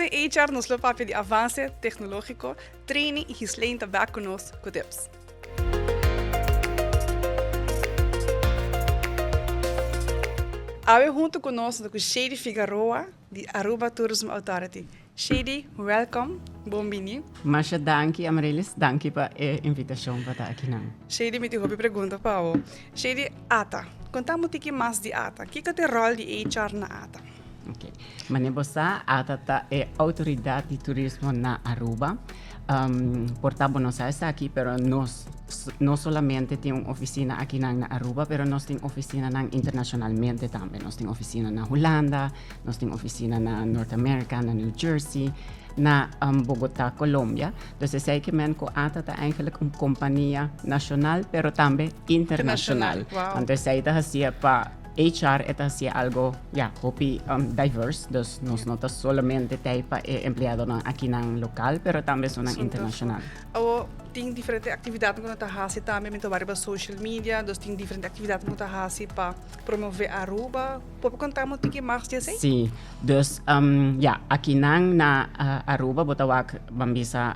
den HR nos lo papia di avance tecnologico, training y Ghislaine ta bek cu nos cu tips. Awe hunto cu nos ta cu Shady Figaroa di Aruba Tourism Authority. Shady, welcome, bon bini. Masha danki Amaryllis, danki pa e invitacion pa ta akinan. Shady, mi tin hopi pregunta pa bo. Shady, ata, conta mi un tiki mas di ata. Kico ta e rol di HR na ata? Ok, mane bo sa, ata ta e autoridad di turismo na Aruba. Por ta bo no sa esaki, pero nos no solamente tin un oficina akinan na Aruba, pero nos tin oficinanan internacionalmente tambe. Nos tin oficina na Hulanda, Nos tin oficina na North America, na New Jersey, na Bogota, Colombia. Dus esei ke men ku ata ta eigenlijk un kompania nashonal, pero tambe internashonal. Wow. Anto esei ta hasia pa HR e ta hasia algo, ya, hopi diverse. Dus nos no ta solamente tei pa e empleadonan akinan lokal, pero tambe esunnan internashonal. Awo tin diferente aktividatnan ku nan ta hasi tambe, mi ta wak riba social media, dus tin diferente aktividatnan ku ta hasi pa promove Aruba. Por konta un tiki mas di esei? Sí, dus ya, akinan na Aruba bo ta wak ban bisa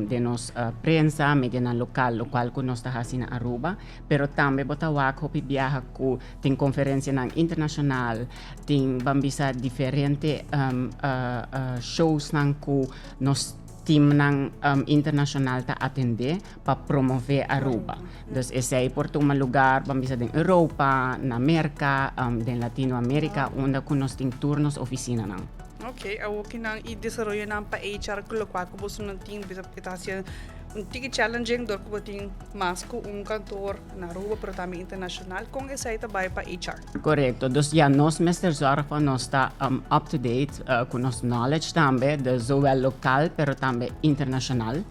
den nos prensa, medianan lokal, lokual ku nos ta hasi na Aruba, pero tambe bo ta wak hopi biaha ku tin konferensianan internashonal, tin ban bisa diferente showsnan ku nos teamnan internashonal ta atendé pa promové Aruba. Dus esei por tuma lugar, ban bisa den Europa, na Merka, den Latinoamerika, unda ku nos tin tur nos ofisinanan. Ok, awor ki nan i desaroyonan pa HR ku lokual ku boso nan tin, bisa e ta hasi un tiki challenging dor ku bo tin mas ku un kantoor na Aruba pero tambe internashonal, kon esei ta bai pa HR? Korekto, dus ya nos mester zorg pa nos ta up to date ku nos knowledge tambe, dus zowel lokal pero tambe internashonal.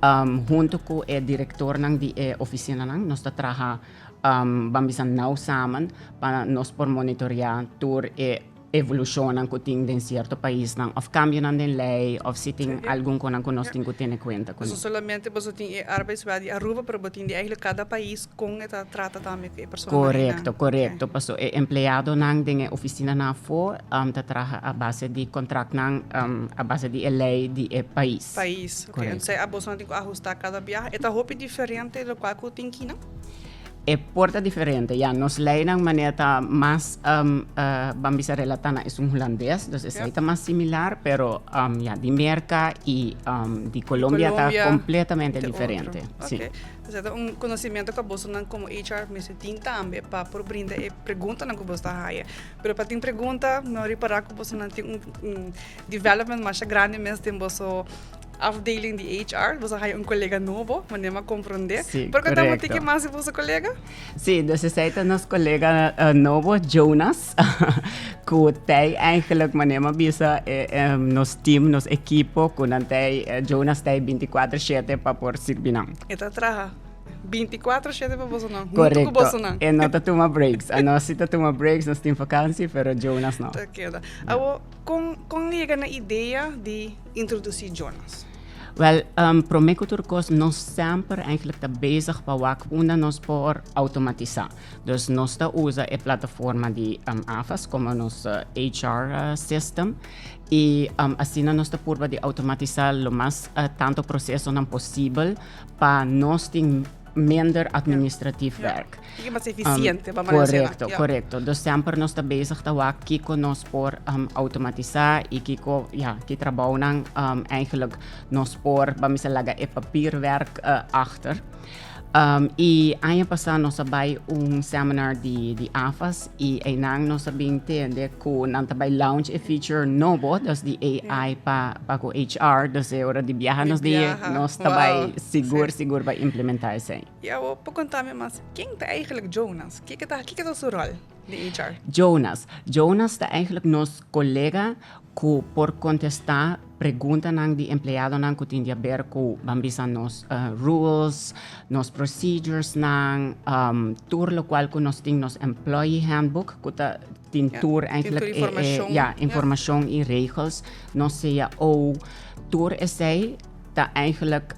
Hunto ku e direktornan di e ofisinanan nos ta traha ban bisa nau samen pa nos por monitoreá tur e evolushonnan ku tin den sierto paisnan òf kambionan den lei òf si tin algun konan ku nos tin ku tene kuenta kuné. No solamente boso tin e arbeidswet di Aruba pero bo tin di eigenlijk kada pais kon e ta trata tambe ku e personanan. Korekto, korekto. Paso e empleadonan den e ofisinanan afó ta traha a base di kontraktnan a base di e lei di e pais. Pais, ok. Entonces abosonan tin ku ahusta kada biaha. E ta hopi diferente lokual ku tin kinan? E por ta diferente, ya. Nos leinan manera ta mas ban bisa relatá na esun hulandes, dus esei ta mas similar, pero ya di Merka i di Colombia ta kompletamente diferente. Si. Ok. Entonces ta un konosementu ku abosonan komo HR mester tin tambe pa por brinda e preguntanan ku boso ta haya. Pero pa tin pregunta, mi a ripará ku bosonan tin un development masha grandi mes den boso afdeling di HR. Boso a haya un kolega nobo, manera mi a komprondé. Sí, Por konta un korekto. tiki mas di boso kolega? Sí, dus esei ta nos kolega nobo, Jonas, ku t'ei eigenlijk manera mi a bisa e nos team, nos ekipo ku nan t'ei, Jonas t'ei bintikuater shete pa por sirbi nan. E ta traha bintikuater shete pa bosonan, huntu ku Korekto, bosonan. e no ta tuma breaks. Anos si ta tuma breaks, nos tin vakansi, pero Jonas no. Ta keda. Awor, Kon kon yega na idea di introdusí Jonas? Wèl, promé ku tur kos nos semper eigentlik ta bezig pa wak unda nos por outomatisá. Dus nos ta usa e plataforma di AFAS komo nos HR system i asina nos ta purba di outomatisá lo mas tantu prosesonan posibel pa nos tin minder administratief werk. Tiki mas eficiente, pa manda asina. Correcto, correcto. Dus semper nos ta bezig ta wak kiko nos por automatisa y kiko, ja, ki trabounan eigenlijk nos por, ban bisa laga e papierwerk achter. Y aña pasa nos a bai un seminar di, di AFAS y einan nos a bin tende cu nan ta bai launch e feature nobo, dus di AI pa, pa cu HR. Dus e ora di biaha nos di, nos ta bai sigur, sigur bai implementa esei. Y awor por conta mi mas, ken ta eigenlijk Jonas? Kiko ta, kiko ta su rol den HR? Jonas. Jonas ta eigenlijk nos colega cu por contesta preguntanan di empleadonan cu tin di haber cu, ban bisa, nos rules, nos proceduresnan, tur locual cu nos tin nos employee handbook cu ta tin tur eigenlijk e, e, ja, informacion y regels, nos cao, tur esey. ta eigenlijk,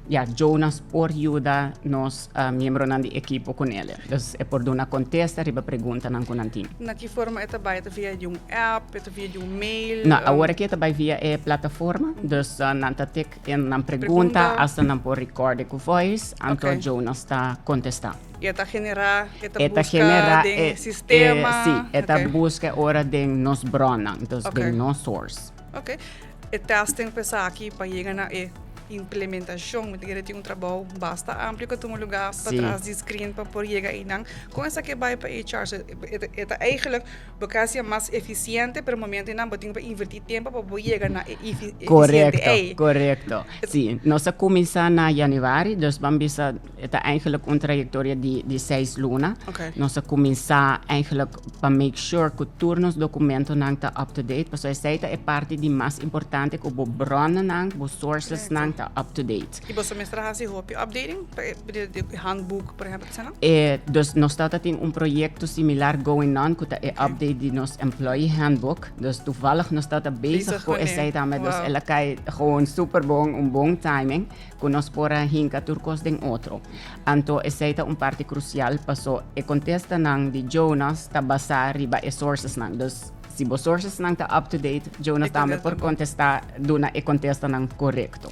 ja, Jonas por yuda nos miembronan di ekipo ku nele. Dus e por duna kontesta riba preguntanan ku nan tin. Na ki forma e ta bai? E ta via di un app? E ta via di un mail? No, awor aki e ta bai via e plataforma. Dus nan ta tik in nan pregunta, hasta nan por record ku voice, anto Jonas ta kontestá. I e ta generá, e ta buska den sistema? Si, e ta buska ora den nos bronnan, dus den nos source. Ok. E testing pa esaki pa yega na e implementacion, mi ta kere tin un trabou basta amplio ku a tuma lugar patras di screen pa por yega einan. Kon esaki a bai pa HR? So, e ta eigenlijk bo ke hasi mas eficiente, pero momento einan bo tin pa inverti tempo pa bo yega na e eficiente ei. Korekto, korekto. Si, nos a kuminsá na januari, dus ban bisa e ta eigenlijk un trayektoria di seis luna. Nos a kuminsá eigenlijk pa make sure ku tur nos dokumentonan ta up to date, pasobra esei ta e parti di mas importante ku bo bronnan, bo sourcesnan ta up to date. I boso mester a hasi hopi updating pa e handboek por ehempel esei nan? E dus nos tabata tin un proyekto similar going on ku ta e update di nos employee handbook, dus toevallig nos tabata bezig ku esei tambe, dus el a kai gewoon super bon, un bon timing. Ku nos por a hinka tur kos den otro. Anto esei ta un parti krusial paso e kontestanan di Jonas ta basá riba e sourcesnan. Dus si bo sourcesnan ta up to date, Jonas tambe por kontestá, duna e kontestanan korekto.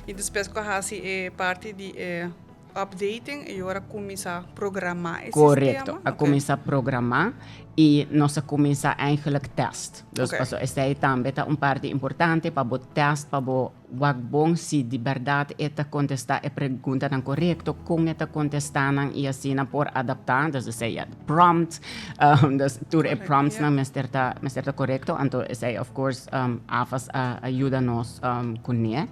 I despues ku a hasi e parti di e updating e ora kuminsá programá e sistema? Korekto, a kuminsá programá i nos a kuminsá eigenlijk tèst. Dus paso esei tambe ta un parti importante pa bo tèst, pa bo Wak bon si di bèrdat e ta kontestá e preguntanan korekto, kon e ta kontestá nan i asina por adaptá. Dus esei ya prompt, dus tur e promptsnan mester ta mester ta korekto. Anto esei of course AFAS a yuda nos kuné.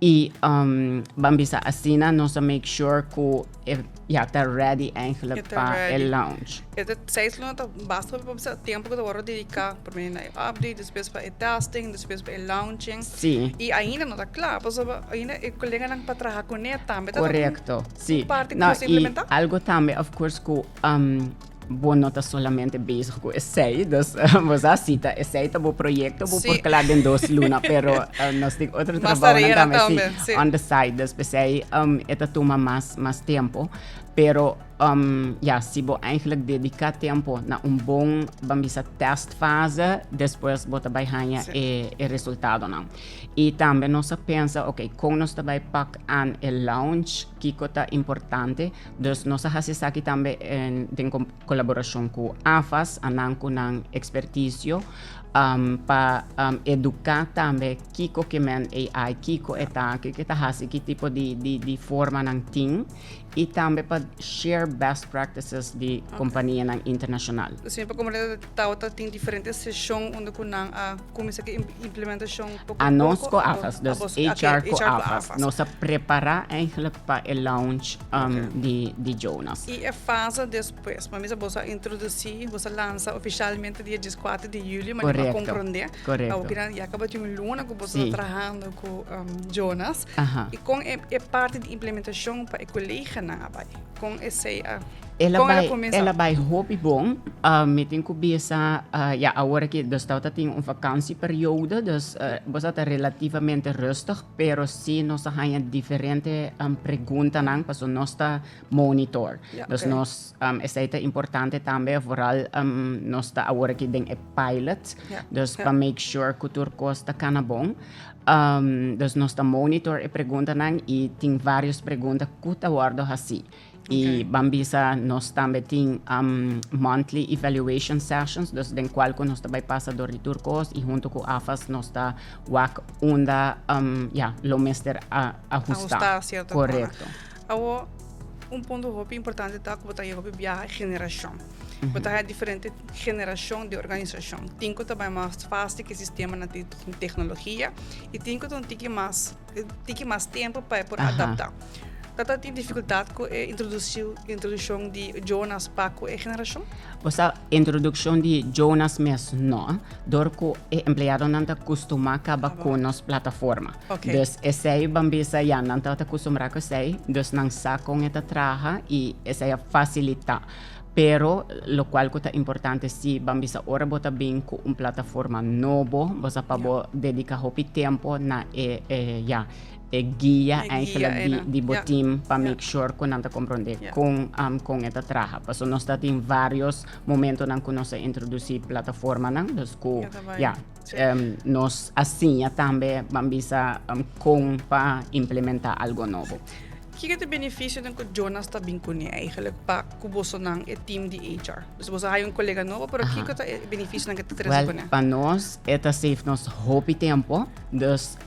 I ban bisa asina nos a make sure ku e ya ta ready eigenlijk pa e launch. E ta seis luna ta basta pa bisa tempo ku ta wòrdu dediká promé na e update, despues pa e testing, despues pa e launching. Sí. I ainda no ta kla pasobra ainda e koleganan pa traha kuné tambe ta Korekto, sí. un parti ku nos ta implementá. I algu tambe of course ku bo no ta solamente bezig ku esei, dus bo sa si ta esei ta bo proyekto bo por kla den dos luna, pero nos tin otro trabounan tambe, si, on the side, dus p'esei e ta tuma mas mas tempo, pero ya si bo eigenlijk dedica tempo na un bon ban bisa testfase despues bo ta bai haña e e resultadonan. I tambe nos a pensa ok kon nos ta bai pak aan e launch, kiko ta importante. Dus nos a hasi esaki tambe den kolaborashon ku AFAS, anan ku nan ekspertisio pa eduká tambe kiko ke men AI, kiko e ta, kiko e ta hasi, ki tipo di formanan tin i tambe pa share best practices di kompanianan internashonal. Dus mi por komprende Tabata tin diferente seshon unda ku nan a kuminsá ku e implementashon poko poko. Anos ku AFAS, dus HR ku AFAS. Nos a prepará eigenlijk pa e launch di Jonas. I e fase despues, pa mi sa boso a introdusí, boso a lansa ofishalmente dia dieskuater di yüli, ma mi a komprondé. Korekto. Awor kinan ya kaba tin un luna ku boso ta trahando ku Jonas. I kon e parti di implementashon pa e koleganan a bai? Kon esei a. El a bai, el a bai hopi bon. Mi tin ku bisa, ya awor aki dus tabata tin un vakansieperiode, dus bo sa ta relativamente rustig, pero si nos a haña diferente preguntanan pasobra nos ta monitor. Dus nos, esei ta importante tambe, vooral nos ta awor aki den e pilot, dus pa make sure ku tur kos ta kana bon. Dus nos ta monitor e preguntanan i tin varios pregunta ku ta wòrdu hasí. I ban bisa nos tambe tin monthly evaluation sessions, dus den cual cu nos ta bay pasa door di tur cos y hunto cu AFAS nos ta wak unda ya lo mester ahusta. Ahusta cierto Correcto. Awo un punto hopi importante ta cu bo ta hopi biaha generacion. Bo ta haya diferente generacion di organisacion. Tin cu ta bay mas facil cu e sistemanan di tecnologia y tin cu ta un tiki mas tiki mas tempo pa e por adapta. Ta tin dificultad cu e introduccion di Jonas pa cu e generacion? Osea, introduccion di Jonas mes no, door cu e empleadonan ta custuma caba cu nos plataforma. Dus esey ban bisa ya nan tabata custumbra cu esey, dus nan sa con e ta traha y esey a facilita. Pero locual cu ta importante si, ban bisa ora bo ta bin cu un plataforma nobo, bo sa pa bo dedica hopi tempo na e, e, ya, e guia eigenlijk di, di bo team pa make sure cu nan ta compronde con, con e ta traha. Pasobra nos ta tin varios momentonan cu nos a introduci plataformanan, dus cu, ya, nos a siña tambe, ban bisa, con pa implementa algo nobo. Kiko ta e beneficionan cu Jonas ta bin cune eigenlijk pa cu bosonan e team di HR? Dus boso haya un colega nobo, pero kiko ta e beneficionan cu e ta trece cune? Well, pa nos e ta save nos hopi tempo. Dus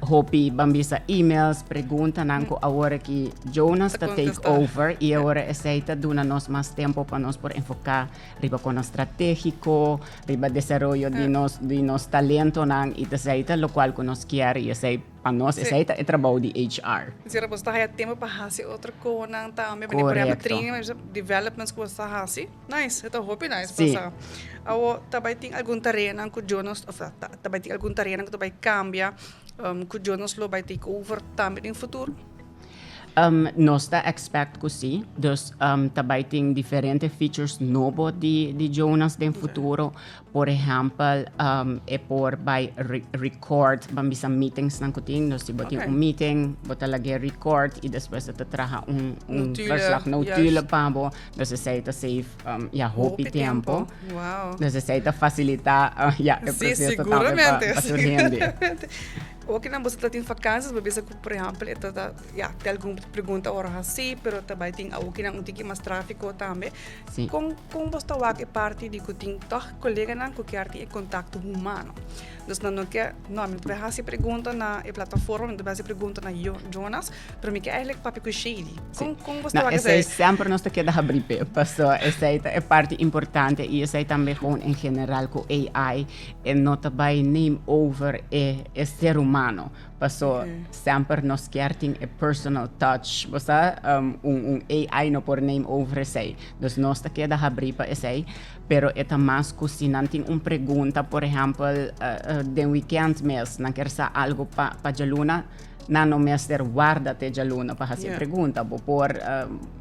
hopi ban bisa emails, preguntanan cu awor aki Jonas ta take over y awor esey ta duna nos mas tempo pa nos por enfoca riba con nos strategico, riba desaroyo di nos di nos talentonan y esey ta locual cu nos kier y esey Pa nos esei ta e trabou di HR. Sera boso ta haya tempo pa hasi otro konan tambe, por ehempel training, developments ku boso ta hasi. Nice, e ta hopi nice pa sa. Awor ta bai tin algun tareanan ku Jonas, of ta bai tin algun tareanan ku ta bai kambia, ku Jonas lo bai take over tambe den futuro? Nos ta expect ku si. Dus ta bai tin diferente features nobo di Jonas den futuro. Por ehèmpel, e por bai record, ban bisa meetingsnan ku tin. Dus si bo tin un meeting, bo ta lag'é record i despues e ta traha un verslag notulen pa bo. Dus esei ta save ya hopi tempu. Dus esei ta fasilitá ya e proseso tambe pa tur hende. Oke nan boso ta tin vakansies, bo bisa ku por ehèmpel e ta ya tin algun pregunta ora hasi, pero ta bai tin awokinan un tiki mas tráfiko tambe. Sí. Kon kon bos ta wak e parti di ku tin tòg koleganan ku kier tin e kontakto humano? Dus nan no ke, no, mi no ta bai hasi pregunta na e plataforma, mi no ta bai hasi pregunta na Jonas, pero mi ke eigenlijk papia ku Shady. Kon kon bos ta No, wak esei esei? semper nos ta keda habrí p'e, paso esei ta e parti importante i esei tambe gewoon en general ku AI e no ta bai neem over e e ser humano. Paso semper nos kier tin e personal touch, bo sa, un un AI no por neem over esei. Dus nos ta keda habrí pa esei, pero e ta mas ku si nan tin un pregunta, por ehèmpel, den wikènt mes, nan kier sa algu pa pa djaluna, nan no mester warda te djaluna pa hasi e pregunta. Bo por,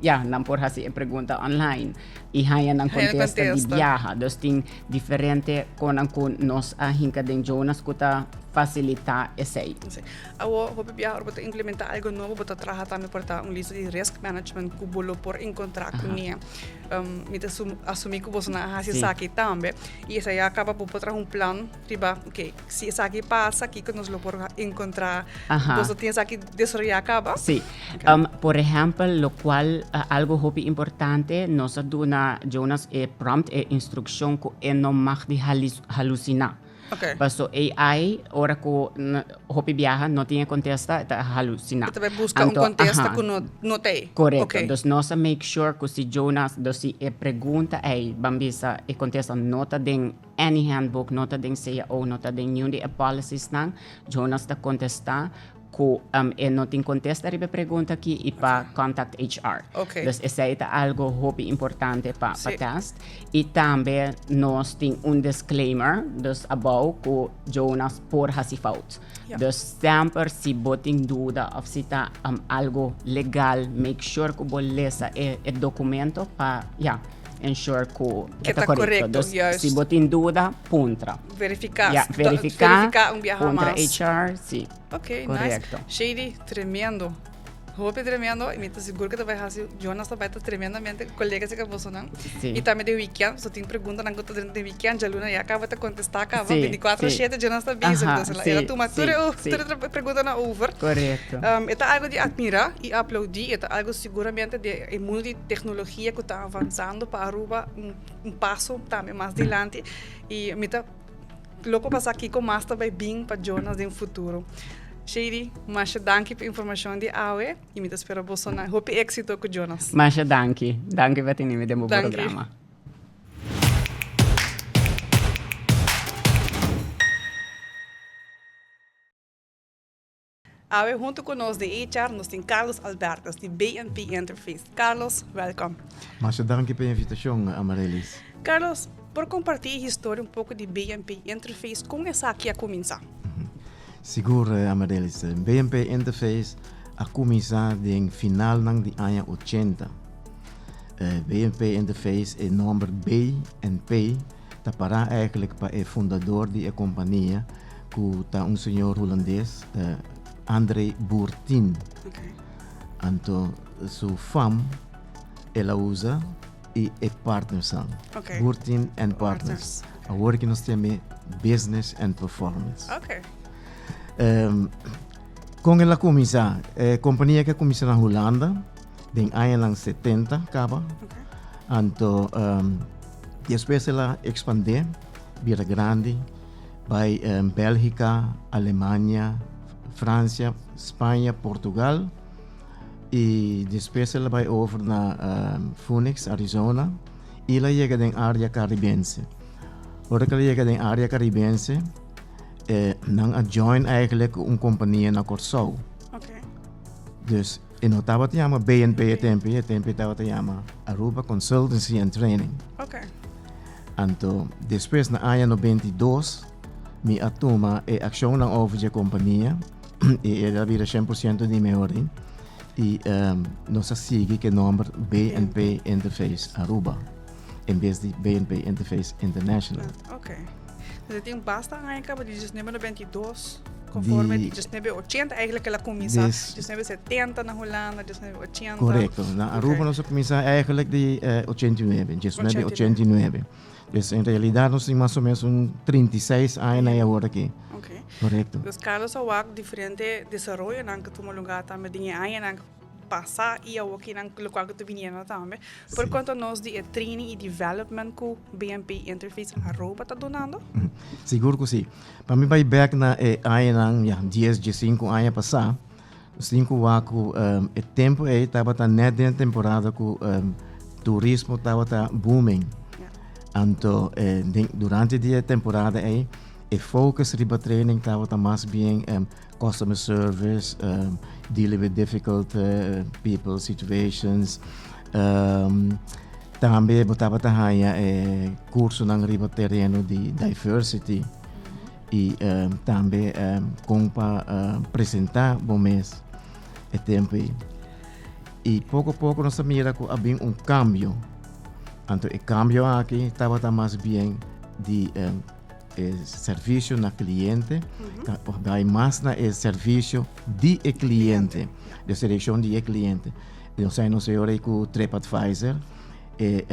ya, nan por hasi e pregunta online i haña nan kontesta di biaha. Dus tin diferente konan ku nos a hinka den Jonas ku ta Facilitá esei. Sí. Awor, hopi biaha ora bo ta implementá algo nobo, bo ta traha tambe por ta un lista di risk management ku bo lo por enkontrá kuné. Mi ta asumí ku boso nan a hasi esaki tambe. I esei a kaba bo por traha un plan riba, oke, si esaki pasa, kiko nos lo por enkontrá? Boso tin esaki desaroyá kaba? Sí. Por ehèmpel, lokual algo hopi importante, nos a duna Jonas e prompt, e instrukshon ku e no mag di halusiná. Okay. Paso AI, ora ku hopi biaha no tin e kontesta, e ta halusiná. E ta bai buska un kontesta ku no, no ta ei. Korekto. Okay. Dus nos a make sure ku si Jonas, dus si e pregunta ei, ban bisa e kontesta no ta den any handbook, no ta den cao, no ta den niun di e policiesnan, Jonas ta kontestá ku e no tin kontesta riba e pregunta aki i pa contact HR. Okay. Dus esei ta algo hopi importante pa pa test. I tambe nos tin un disclaimer, dus abou ku Jonas por hasi fout. Ja. Dus semper si bo tin duda of si ta algo legal, make sure ku bo lesa e e documento pa ja, ensure ku Ke e ta ta korekto. korekto, Dus juist. si bo tin duda, puntra. Verifiká. Ja, verifiká, Verifiká un biaha puntra mas. HR, si. Ok, nice. Correcto. Shady, tremendo. Hopi tremendo. Y mi ta sigur que ta bai hasi, Jonas ta bai ta tremendamente colega cerca bosonan. Sí. Y tambe den weekend, so tin preguntanan cu ta drenta den weekend, djaluna ya caba ta contesta caba, Sí, 24 sí. 7 Jonas ta bezig. Aha, Dus el a sí, el a tuma sí, tur e sí. tur e preguntanan over. Correcto. E ta algo di admira y aplaudi, e ta algo seguramente di e mundo di tecnologia cu ta avanzando pa Aruba un un paso tambe mas dilanti. Y mi ta Loco pa sa kico mas ta bay bin pa Jonas den futuro. Shady, masha danki pa informacion di awe y mi ta spera boso na hopi exito cu Jonas. Masha danki. Danki pa tene mi den bo Danki. programa. Awe hunto cu nos den HR nos tin Carlos Albertus di BNP Interface. Carlos, welcome. Masha danki pa e invitacion, Amarelys. Carlos, por comparti e historia un poco di BNP Interface, con esaki a cuminsa? Sigur, Amarelys. BNP Interface a cuminsa den finalnan di aña ochenta. BNP Interface, e nomber B en P ta para eigenlijk pa e fundador di e compania cu ta un señor Hulandes, André Boertien. Anto su fam el a usa y e partnersnan. Boertien and Partners. Awor ki nos tin Business and Performance. Con el a cuminsa? E compania cu a cuminsa na Hulanda den añanan 70 caba. Anto despues el a expande, bira grandi, bay Belgica, Alemania, Francia, Spaña, Portugal y despues el a bay over na Phoenix, Arizona y el a yega den area Caribense. Ora cu el a yega den area Caribense, nan a join eigenlijk un compania na Corsou. Dus e no tabata yama BNP e tempo, e tempo tabata yama Aruba Consultancy and Training. Anto, despues na aña 92, mi a tuma e accionnan over di e compania y el a bira 100% di mi ori. Y nos a sigui cu e nomber BNP Interface Aruba en bes di BNP Interface International. Dus e tin basta aña caba di 1992, conforme di 1980 eigenlijk el a cuminsa, 1970 na Hulanda, 1980. Correcto. Na Aruba nos a cuminsa eigenlijk di 89, 1989. Dus en realidad nos tin mas o menos un 36 aña na e awor aki. Correcto. Dus Carlos a wak diferente desaroyonan cu tuma lugar tambe den e añanan pasa y awokinan locual cu ta biniendo tambe. Por conta nos di e training y development cu BNP Interface Aruba ta dunando? Sigur cu si. Pa mi bay bek na e añanan, ya, 10, 15 aña pasa, nos tin cu wak cu e tempo ey tabata net den e temporada cu turismo tabata booming. Anto durante di e temporada ey e focus riba training tabata mas bien customer service, dealing with difficult people, situations. Tambe bo tabata haña e cursonan riba tereno di diversity y tambe con pa presenta bo mes e tempo ey. Y poco poco nos a mira cu a bin un cambio. Anto e cambio aki tabata mas bien di e servicio na cliente, ta bai mas na e servicio di e cliente, de seleccion di e cliente. Nos sai nos ora cu TripAdvisor, e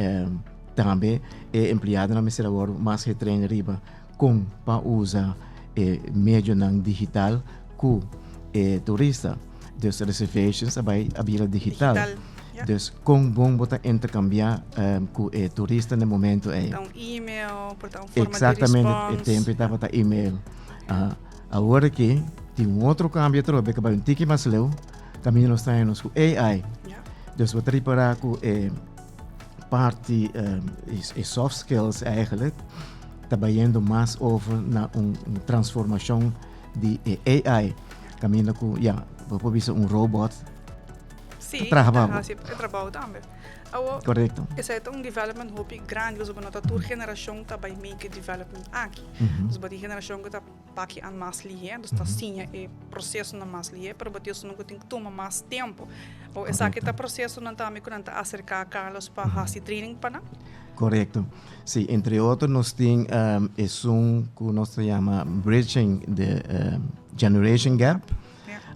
tambe e empleadonan mester a word mas getrain riba con pa usa e medionan digital cu e turista. Dus reservations a bai a bira digital. Digital, ja. Dus kon bon bo ta intercambia ku e turista na e momento ei. Ta un email, por ta un forma di Exactamente, e response. tempo ei tabata email. Aha. Awor aki tin un otro cambio atrobe ku bai un tiki mas leu, kaminda nos ta haña nos ku AI. Ja. Dus bo ta ripara ku e parti, e soft skills eigenlijk, ta bayendo mas over na un transformashon di e AI. Caminda cu, ya, bo por bisa un robot. Sí, traha pa bo. Haci e trabou tambe. Awo, Correcto. Esey ta un development hopi grandi, pasobra no ta tur generacion ta bay make e development aki. Dus bo tin generacion cu ta paki an mas lihe, dus ta siña e procesonan mas lihe, pero bo tin esunnan cu tin cu tuma mas tempo. Awo, esaki ta procesonan tambe cu nan ta acerca Carlos pa haci training pa nan? Correcto. Sí, entre otro nos tin esun cu nos ta yama Bridging the Generation Gap.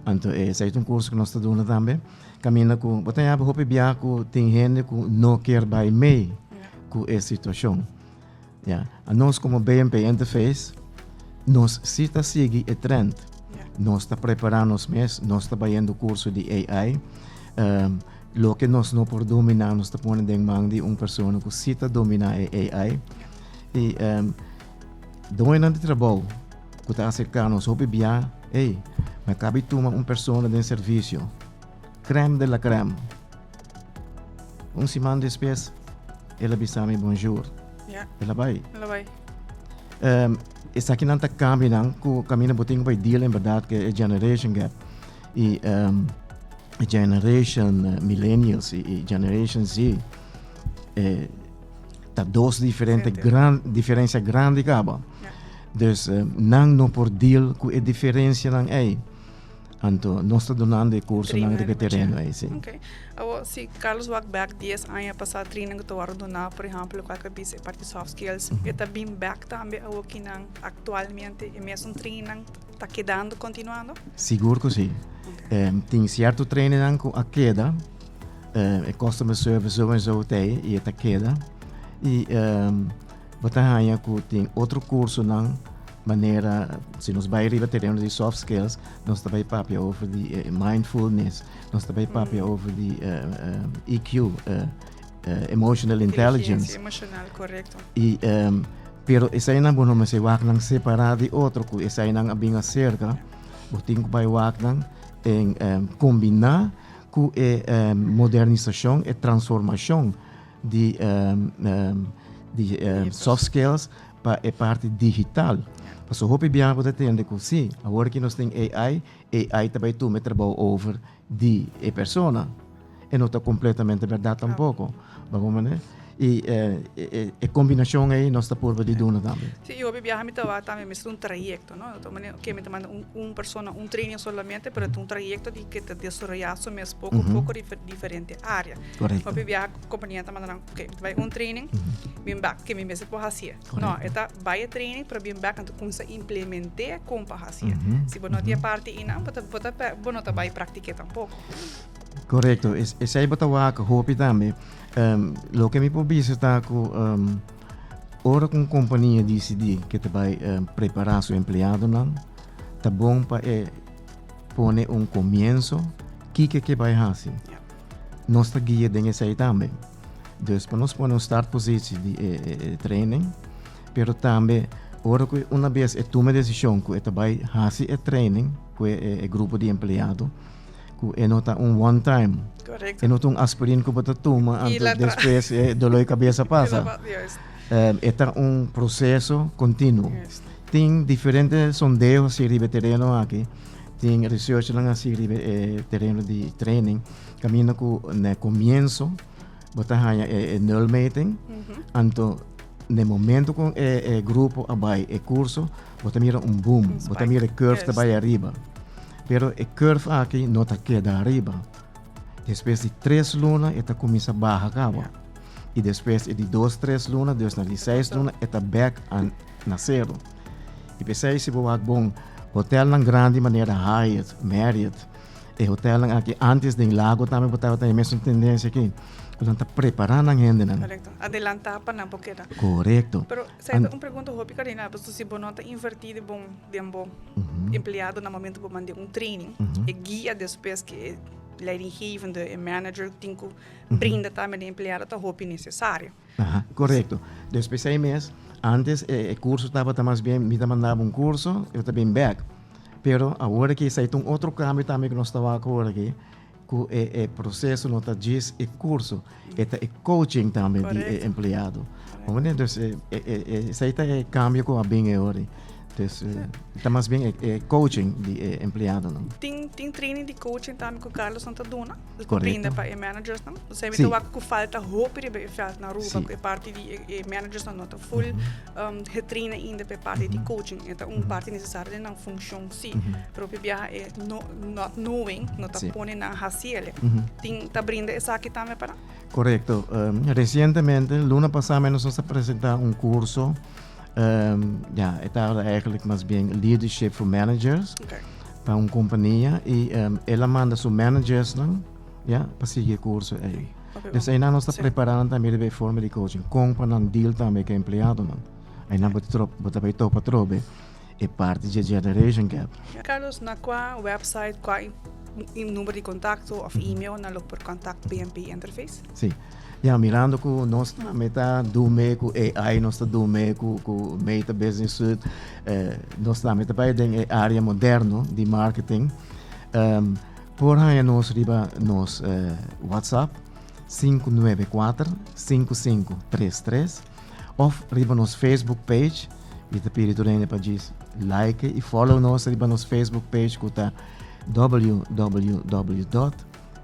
Anto esei ta un curso cu nos ta duna tambe. Caminda cu bo ta yaba hopi bia cu tin hende cu no kier bay mee cu e situacion. Ya. Anos como BNP Interface nos si ta sigui e trend. Nos ta prepara nos mes, nos ta bayendo curso di AI. Loke nos no por dominá, nos ta pone den man di un persona ku sí ta dominá e AI. I doñonan di trabou ku ta aserká nos hopi bia, ey, mi a kaba di tuma un persona den servisio, krèm de la krèm. Un siman despues el a bisa mi bonjour. El a bai. El a bai. Esakinan ta kambionan ku kaminda bo tin ku bai deal en bèrdat ku e generation gap. I generation millennials i generation Z ta dos diferente gran diferencia grandi kaba. Dus nan no por deal ku e diferencianan ei. Anto nos ta dunando e cursonan riba e tereno ei, si. Ok. Awor, si Carlos wak bek dies aña pasá training ku ta wòrdu duná, por ehèmpel, lokual ku a bisa e parti soft skills, e ta bin bek tambe awor kinan aktualmente e mesun trainingnan ta kedando kontinuando? Sigur ku si. Tin sierto trainingnan ku a keda, e customer service zo en zo t'ei i e ta keda. I bo ta haña ku tin otro kursonan manera si nos bai riba tereno di soft skills nos ta bai papia over di mindfulness, nos ta bai papia over di EQ, emotional intelligence. Inteligencia emocional, korekto. I pero eseinan bo no mester wak nan separá di otro ku eseinan a bin aserka, bo tin ku bai wak nan en kombiná ku e modernisashon, e transformashon di di soft skills pa e parti digital. Pasobra hopi biaha bo ta tende ku si, awor ki nos tin AI, AI ta bai tuma e trabou over di e persona. E no ta kompletamente bèrdat tampoko. Bo comprende? I e kombinashon ei nos ta purba di duna tambe. Si, i hopi biaha mi ta wak tambe mester un trayekto, no? Ta manera oke mi ta manda un persona un training solamente, pero ta un trayekto di ke ta desaroyá su mes poko poko di diferente área. Korekto. Hopi biaha kompania ta manda nan, oke, mi ta bai un training, bin bak, ke mi mester por hasié. No, e ta bai e training pero bin bek anto kuminsá implement'é kon pa hasié. Si bo no tin e parti einan, bo ta bo ta bo no ta bai praktik'é tampoko. Korekto, esei bo ta wak hopi tambe. Loke mi por bisa ta ku ora ku un kompania disidí ke ta bai prepará su empleadonan, ta bon pa e pone un komienso kiko e ke bai hasi. Nos ta guia den esei tambe. Dus pa nos pone un startpositie di e training, pero tambe ora ku una bes e tuma e desishon ku e ta bai hasi e training ku e grupo di empleado, Ku e no ta un one time. Correcto. E no ta un aspirin ku bo ta tuma anto despues e dolor di kabesa pasa. E ta un proseso kontinuo. Tin diferente sondeo hasi riba e tereno aki. Tin researchnan hasi riba e tereno di training. Kaminda ku na komienso bo ta haña e nulmeting. Anto na e momento ku e grupo a bai e kurso bo ta mira un boom. Bo ta mira e curve ta bai ariba. Pero e curve aki no ta keda ariba. Despues di tres luna e ta cuminsa baha caba. Y despues e di dos tres luna, dus na di seis luna e ta back na cero. Y pesey si bo wak bon, hotelnan grandi manera Hyatt, Marriott, e hotelnan aki antes den Lago tambe bo tabata e mesun tendencia aki, cu nan ta prepara nan hendenan. Correcto. Adelanta pa nan por keda. Correcto. Pero, esey ta un pregunta hopi Karina, pasobra si bo no ta inverti di bon den bo empleado na momento bo manda un training, e guia despues ku e leidinggevende, e manager tin ku brinda tambe den empleado ta hopi nesesario. Aha, korekto. Dus p'esei mes, antes e kurso tabata mas bien mi ta mandaba un kurso, e ta bin bèk. Pero awor aki esei ta un otro kambio tambe ku nos ta wak awor aki, ku e e proseso no ta djis e kurso, e ta e coaching tambe di e empleado. Comprende? Dus e e esei ta e kambio ku a bin e ora. Dus ta mas bien e coaching di e empleadonan. Tin tin training di coaching tambe ku Carlos nan ta duna? Ku brinda pa e managersnan? Osea mi ta wak ku falta hopi riba e veld na Aruba, ku e parti di e managersnan no ta full getrain ainda pa e parti di coaching. E ta un parti nesesario den nan funshon si, pero hopi biaha e no not knowing no ta pone nan hasi el. Tin ta brinda esaki tambe pa nan? Korekto. Resientemente, luna pasá nos a presentá un kurso. Ja, e tabata eigenlijk mas bien leadership for managers. Okay. Pa un kompania i el a manda su managersnan, ja, pa sigui e kurso ei. Okay, Dus einan nos ta prepara nan tambe riba e forma di coaching. Kon pa nan deal tambe ku e empleadonan. Einan bo ta trop, bo ta bai topa atrobe e parti dje generation gap. Carlos, na kua website, kua number di kontakto òf email nan lo por kontakt BNP Interface? Sí. Ya, mirando ku nos tambe ta dume ku AI, nos ta dume ku ku Meta Business Suite, eh, nos tambe ta bai den e área moderno di marketing. Por haña nos riba nos eh, WhatsApp 594 5533 òf riba nos Facebook page. Mi ta pidi tur hende pa djis like i follow nos riba nos Facebook page ku ta www.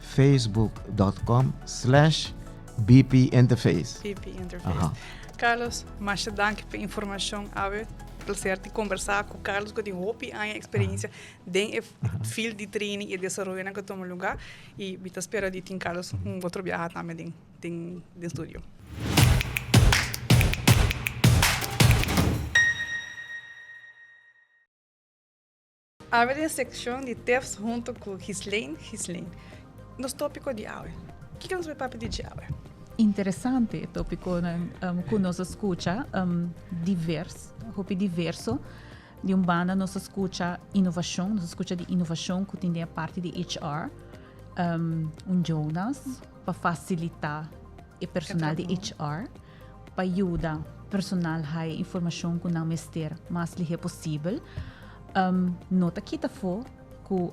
facebook.com slash bpinterface. BP Interface. Aha. Carlos, masha danki pa informacion awe. placer di conversa cu Carlos cu tin hopi aña experiencia den e field di training y e desaroyonan cu tuma lugar y mi ta spera di tin Carlos un otro biaha tambe den den den studio. Awe den seccion di tips hunto cu Ghislaine Ghislaine. Nos topico di awe. Kico nos bay papia di dje awe? Interesante e topiconan cu nos a scucha, divers, hopi diverso. Di un banda nos a scucha innovacion, nos a scucha di innovacion cu tin den e parti di HR, un Jonas pa facilita e personal di HR pa yuda personal haya informacion cu nan mester mas lihe posibel. No ta kita afo cu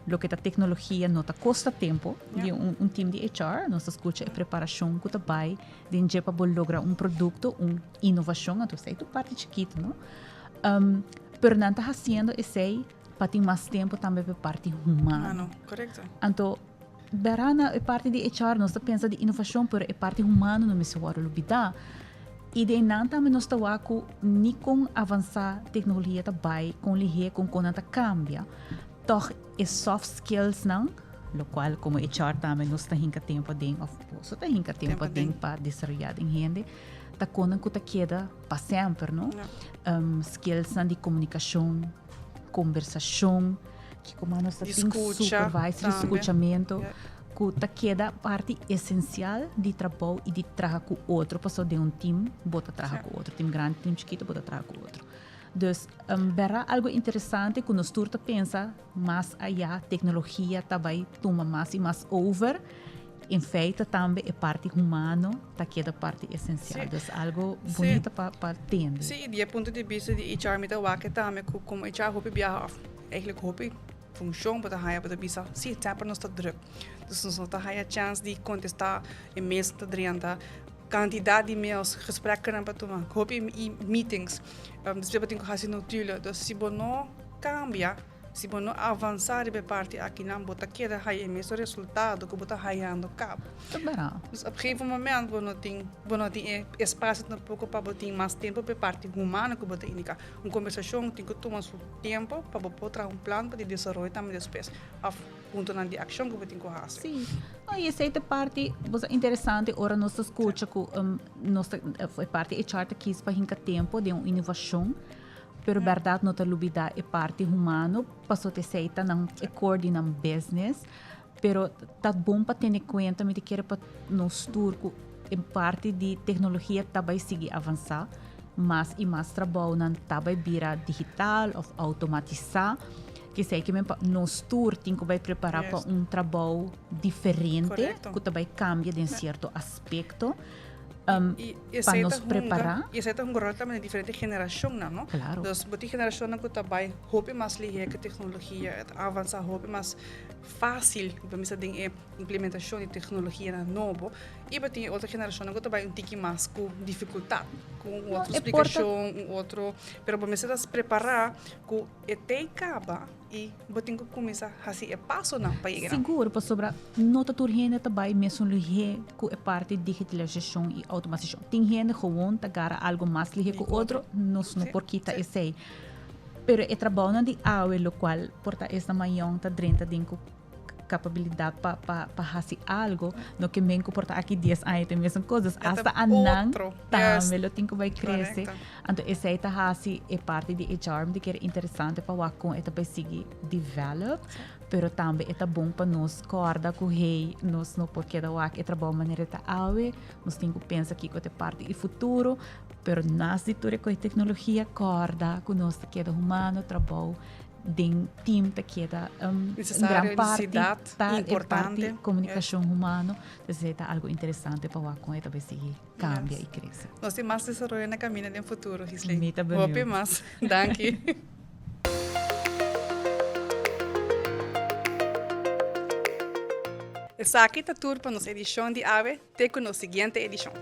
loke ta tecnologia no ta costa tempo di un team di HR. Nos ta scucha e preparacion cu ta bay den dje pa bo logra un producto, un innovacion, anto esey ta un parti chikito, no? Pero nan ta haciendo esey pa tin mas tempo tambe pa e parti humano. Anto Bera na e parti di HR nos ta pensa di inovacion pero e parti humano no mester worde lubida. Y de einan tambe nos ta wak cu ni con avansa tecnologia ta bay, con lihe, con con nan ta cambia, toch e soft skills nan, locual como HR tambe nos ta hinca tempo aden of boso ta hinca tempo aden pa desaroya den hende, ta con nan cu ta keda pa semper, no? Skills nan di comunicacion, conversacion, Kiko mas nos ta tin supervisor di scuchamento cu ta keda parti esencial di trabou y di traha cu otro pasobra den un team bo ta traha cu otro, team grandi, team chikito bo ta traha cu otro. Dus bera algo interesante cu nos tur ta pensa mas aya tecnologia ta bay tuma mas y mas over, en feite tambe e parti humano ta keda parti esencial. Dus algo bunita pa tende. Sí, di e punto di bista di HR mi ta wak tambe cu como HR hopi biaha of Eigenlijk hopi funcion bo ta haya bo ta bisa si semper nos ta druk. Dus nos no ta haya chance di contesta e mes ta drenta cantidad di mails, gespreknan pa tuma, hopi meetings. Despues bo tin cu haci notulen. Dus si bo no cambia, si bo no avansa riba e parti akinan bo ta keda haya e mesun resultado cu bo ta hayando caba. Dus op gegeven moment bo no tin bo no tin e espacio tampoco pa bo tin mas tempo pa e parti humano cu bo ta indica. Un kombersashon tin ku tuma su tempu pa bo por traha un plan pa di desaroyo tambe despues òf puntonan di akshon ku bo tin ku hasi. Sí. No, i esei ta parti bo sa interesante ora nos ta skucha ku nos ta e parti HR ta kis pa hinka tempu den un inovashon, pero bèrdat no ta lubidá e parti humano pasobra esei ta nan e core di nan business. Pero ta bon pa tene kuenta, mi ta kere pa nos tur ku e parti di teknologia ta bai sigui avansá, mas i mas trabounan ta bai bira digital òf outomatisá. Kesei ke men pa nos tur tin ku bai prepará pa un trabou diferente ku ta bai kambia den sierto aspekto. Pa nos prepará. I esei ta hunga ròl tambe den diferente generashonnan, no? Klaro. Dus bo tin generashonnan ku ta bai hopi mas lihé ku teknologia, ta avansá hopi mas fácil pa misa den e implementacion di tecnologianan nobo y bo tin e otro generacionnan cu ta bay un tiki mas cu dificultad, cu un otro splicacion, un otro, pero bo mester ta prepara cu e tey caba y bo tin cu cuminsa haci e pasonan pa yega. Sigur, pasobra no ta tur hende ta bay mesun lihé cu e parti digitalisacion y automatisacion. Tin hende gewoon ta gara algo mas lihé cu otro, nos no por kita esey. Pero e trabounan di awe lokual por ta esnan mayon ta drenta den ku kapabilidat pa pa pa hasi algo, no ke men ku por ta aki dies aña ta e mesun kos. Dus asta anan tambe lo tin ku bai krese. Anto esei ta hasi e parti di HR mi ta kere interesante pa wak kon e ta bai sigui develop, pero tambe e ta bon pa nos kòrda ku hey, nos no por keda wak e trabou manera e ta awe, nos tin ku pensa kiko ta e parti di futuro. Pero nas di tur e koe teknologia kòrda ku nos ta keda humano, trabou den team ta keda un gran parti ta e parti komunikashon humano. Entonces esei ta algo interesante pa wak kon e ta bai sigui kambia i krese. Nos tin mas desaroyo na kaminda den futuro, Gisley. Mi ta beniut. Hopi mas. Danki. Esaki ta tur pa nos edishon di awe. Te ku nos siguiente edishon.